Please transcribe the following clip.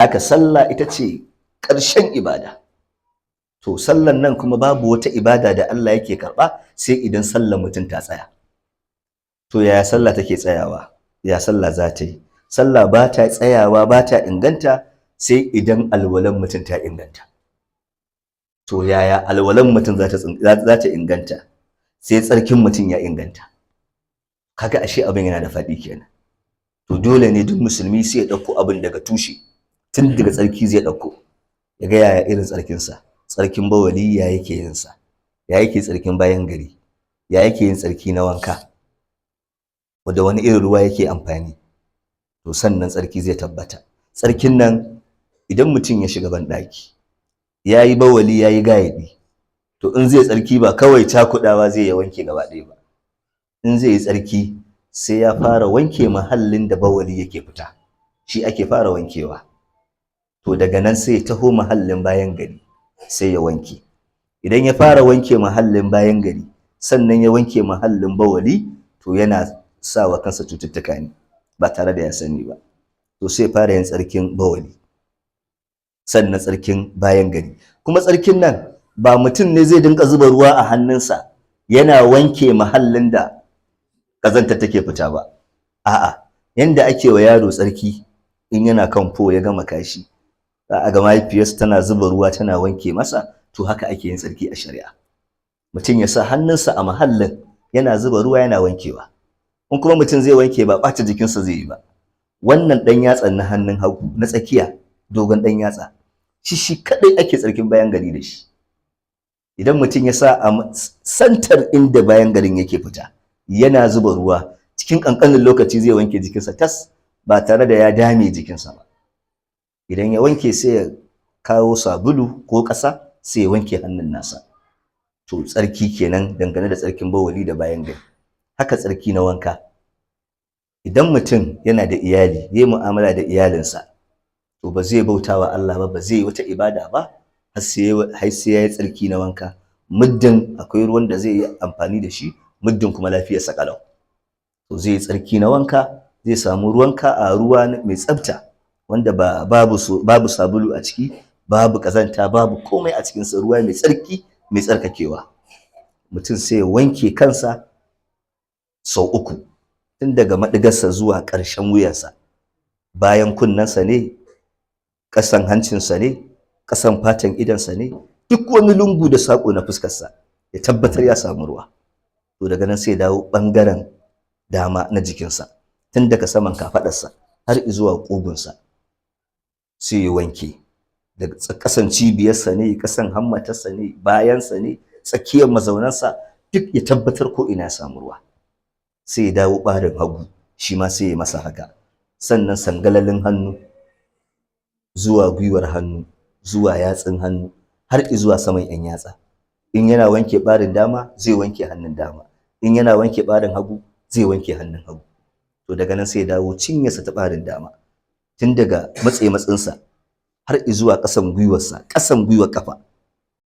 Aka sallah ita ce ƙarshen ibada. To sallan nan kuma babu wata ibada da Allah yake karɓa sai idan sallar mutum ta tsaya. To yaya sallah take tsayawa? Ya sallah za ta yi? Sallah ba ta tsayawa, ba ta inganta sai idan alwalan mutum ta inganta. To yaya alwalan mutum za ta inganta? Sai tsarkin mutum ya inganta. Kaga ashe abin yana da faɗi kenan. To dole ne duk musulmi sai ya ɗauko abin daga tushe, tun daga tsarki zai ɗauko, ya ga yaya irin tsarkinsa. Tsarkin bawali ya yake yin sa, ya yake tsarkin bayan gari, ya yake yin tsarki na wanka, da wani irin ruwa yake amfani. To sannan tsarki zai tabbata. Tsarkin nan, idan mutum ya shiga banɗaki ya yi bawali, ya yi gayaɗi, to in zai tsarki ba kawai cakuɗawa zai ya wanke gaba ɗaya ba. In zai yi tsarki sai ya fara wanke mahallin da bawali yake fita, shi ake fara wankewa. To daga nan sai ya taho mahallin bayan gari sai ya wanke. Idan ya fara wanke mahallin bayan gari, sannan ya wanke mahallin bawali, to yana sa wa kansa cututtuka ne ba tare da ya sani ba. To sai fara yin tsarkin bawali, sannan tsarkin bayan gari. Kuma tsarkin nan ba mutum ne zai dinka zuba ruwa a hannunsa yana wanke mahallin da ƙazantar take fita ba. A'a, yanda ake wa yaro tsarki in yana kan fo ya gama kashi, za a ga mahaifiyarsa tana zuba ruwa tana wanke masa. To haka ake yin tsarki a shari'a. Mutum ya sa hannunsa a mahallin yana zuba ruwa yana wankewa. In kuma mutum zai wanke, ba ɓata jikinsa zai yi ba. Wannan ɗan yatsan na hannun hagu na tsakiya, dogon ɗan yatsa, shi shi kaɗai ake tsarkin bayan gari da shi. Idan mutum ya sa a santar inda bayan garin yake fita yana zuba ruwa, cikin ƙanƙanin lokaci zai wanke jikinsa tas ba tare da ya dame jikinsa ba. Idan ya wanke, sai ya kawo sabulu ko ƙasa sai ya wanke hannun nasa. To tsarki kenan dangane da tsarkin bawali da bayan gari. Haka tsarki na wanka. Idan mutum yana da iyali, ya yi mu'amala da iyalinsa, to ba zai bauta wa Allah ba, ba zai yi wata ibada ba har sai ya yi tsarki na wanka, muddin akwai ruwan da zai yi amfani da shi, muddin kuma lafiyarsa ƙalau. To zai yi tsarki na wanka, zai samu ruwanka a ruwa mai tsafta wanda ba babu babu sabulu a ciki, babu ƙazanta, babu komai a cikinsa, ruwa mai tsarki mai tsarkakewa. Mutum sai ya wanke kansa sau uku, tun daga maɗigarsa zuwa ƙarshen wuyansa, bayan kunnensa ne, ƙasan hancinsa ne, ƙasan fatan idonsa ne, duk wani lungu da saƙo na fuskarsa ya tabbatar ya samu ruwa. To daga nan sai ya dawo ɓangaren dama na jikinsa, tun daga saman kafaɗarsa har zuwa ƙugunsa sai ya wanke. Daga ƙasan cibiyarsa ne, ƙasan hammatarsa ne, bayansa ne, tsakiyar mazaunansa, duk ya tabbatar ko ina ya samu ruwa. Sai ya dawo ɓarin hagu, shi ma sai ya masa haka. Sannan sangalalin hannu zuwa gwiwar hannu zuwa yatsun hannu har zuwa saman 'yan yatsa. In yana wanke ɓarin dama, zai wanke hannun dama. In yana wanke ɓarin hagu, zai wanke hannun hagu. To daga nan sai ya dawo cinyarsa ta ɓarin dama, tun daga matse matsinsa har zuwa ƙasan gwiwarsa, ƙasan gwiwar ƙafa.